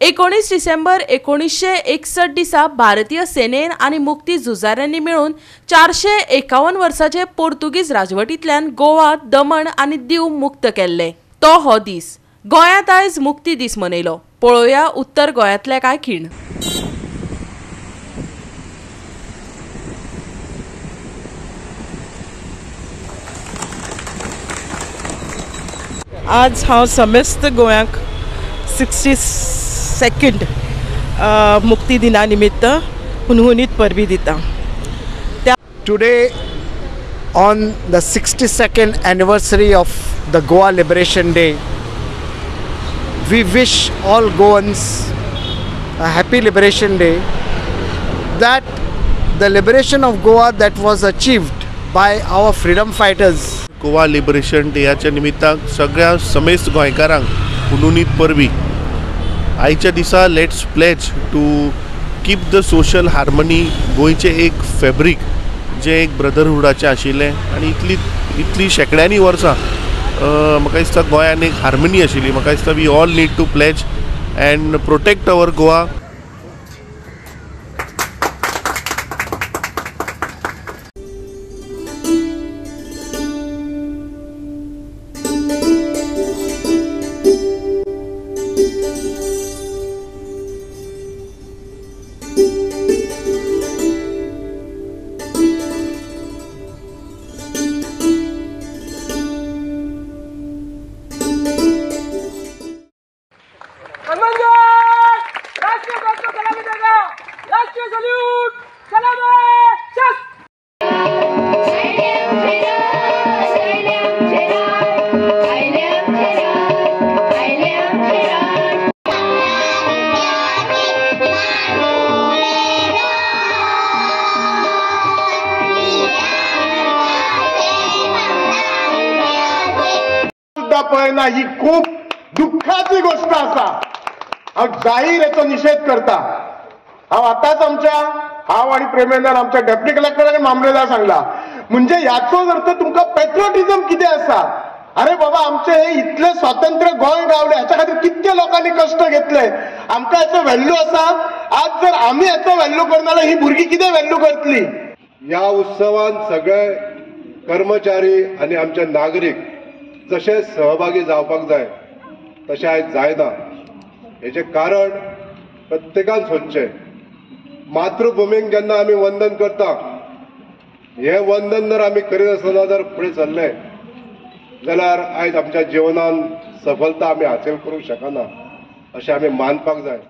19 डिसेंबर 1961 दिसा भारतीय सेनेन आनी मुक्ती झुजाऱ्यांनी मेळून 451 वर्साचे पोर्तुगीज राजवटींतल्यान गोवा, दमण आनी दीव मुक्त केल्ले तो हो दीस। गोंयांत आयज मुक्ती दीस मनयलो। पळोवया उत्तर गोंयांतले कांय खीण। आज हांव समेस्त गोंयांक 62nd मुक्ती दिना निमित्त हुनहुनीत परबी दिता। Today on the 62nd anniversary of the Goa Liberation Day, we wish all Goans a happy Liberation Day, that the liberation of Goa that was achieved by our freedom fighters. Goa Liberation डेच्या निमित्तान सगळ्या समेस्त गोंयकारांक हुनहुनीत परबी। आयच्या दिसा let's pledge to keep the social harmony. गोंयचें एक फॅब्रीक जें एक ब्रदरहुडाचें आशिल्लें आनी इतली इतली शेंकड्यांनी वर्सां म्हाका दिसता गोंयान एक हार्मनी आशिल्ली। म्हाका दिसता we all need to pledge and protect our Goa. पळयना ही खूब दुःखाची गोष्ट आसा। हांव जाहीर हेचो निशेध करता। हांव आतांच आमच्या हांव आनी प्रेमेंद्रान आमच्या डेप्युटी कलेक्टर आनी मामलेदार सांगला, म्हणजे ह्याचोच अर्थ तुमकां पेट्रियोटिझम कितें आसा। अरे बाबा, आमचें हे इतलें स्वातंत्र्य गोंय गावलें हाच्या खातीर कितके लोकांनी कश्ट घेतले, आमकां हेचो व्हॅल्यू आसा। आज जर आमी हेचो व्हॅल्यू करना जाल्यार ही भुरगीं कितें व्हॅल्यू करतली। ह्या उत्सवान सगळे कर्मचारी आनी आमचे नागरीक जशे सहभागी जावपाक जाय तशें आयज जायना। हेचें कारण प्रत्येकान सोदचें। मातृभुमीक जेन्ना आमी वंदन करता, हें वंदन जर आमी करिनासतना जर फुडें सरले जाल्यार आयज आमच्या जिवनान सफलता आमी हासील करूंक शकना अशें आमी मानपाक जाय।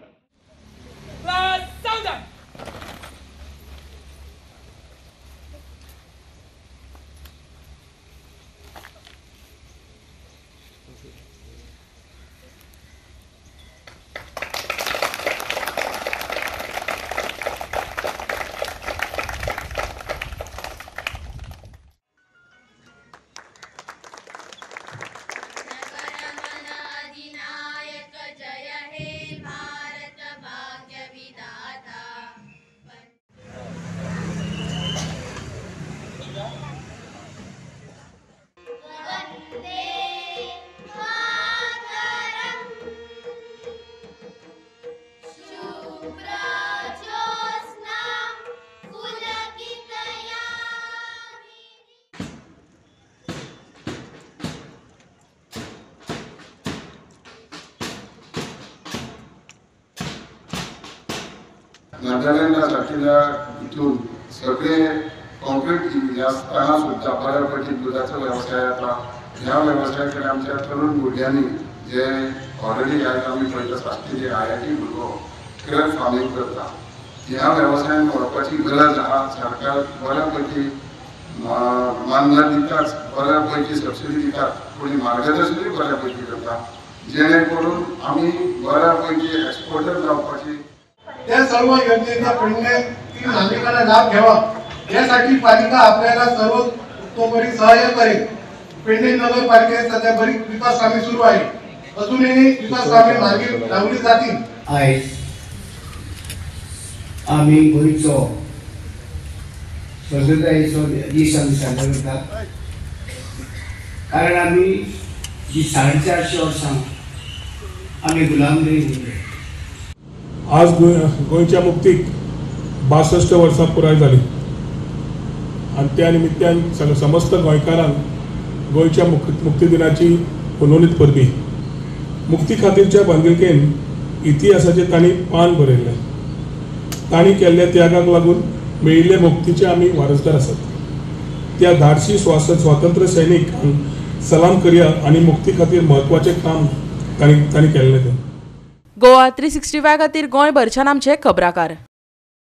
नागालँडा सारकिल्या हितून सगळे कॉन्क्रीट केल्ली आसतना सुद्दां बऱ्यापैकी दुदाचो वेवसाय आसा। ह्या वेवसाया कडेन आमच्या तरुण भुरग्यांनी जे ऑलरेडी आयज आमी पळयता साश्टी जे IIT भुरगो क्रॅब फार्मींग करता, ह्या वेवसायान व्हरपाची गरज आहा। सरकार बऱ्यापैकी मानधन दिताच, बऱ्यापैकी सबसिडी दितात, पूण मार्गदर्शनूय बऱ्यापैकी करता, जेणे करून आमी बऱ्यापैकी एक्सपोर्टर जावपाची। त्या सर्व योजनेचा पेडणेतील नागरिकांना लाभ घ्यावा यासाठी पालिका आपल्याला सर्व सर्वतोपरी सहाय्य करेल। पेडणे नगरपालिकेत सध्या बरीच विकास कामे सुरू आहेत, अजूनही विकास कामे मार्गी लावली जातील। आयज आमी गोंयचो स्वतंत्रतायेचो दीस आमी साजरो करतात, कारण आमी जी 450 वर्सां आमी गुलामगिरी उरले। आज गोंयच्या मुक्तीक 62 वर्सां पुराय जाली आनी त्या निमित्तान समस्त गोंयकारांक गोंयच्या मुक्ती दिनाची हुनहुनीत परबी. मुक्ती खातीरच्या बांदिलकेन इतिहासाचें तांणी पान बरयल्लें. तांणी केल्ल्या त्यागाक लागून मेळिल्ले मुक्तीचे आमी वारसदार आसात. त्या धाडशी स्वातंत्र्य सैनिकांक सलाम करया आनी मुक्ती खातीर म्हत्वाचें काम तांणी केल्लें तें. गोवा 365 खातीर गोंयभरच्यान आमचे खबराकार.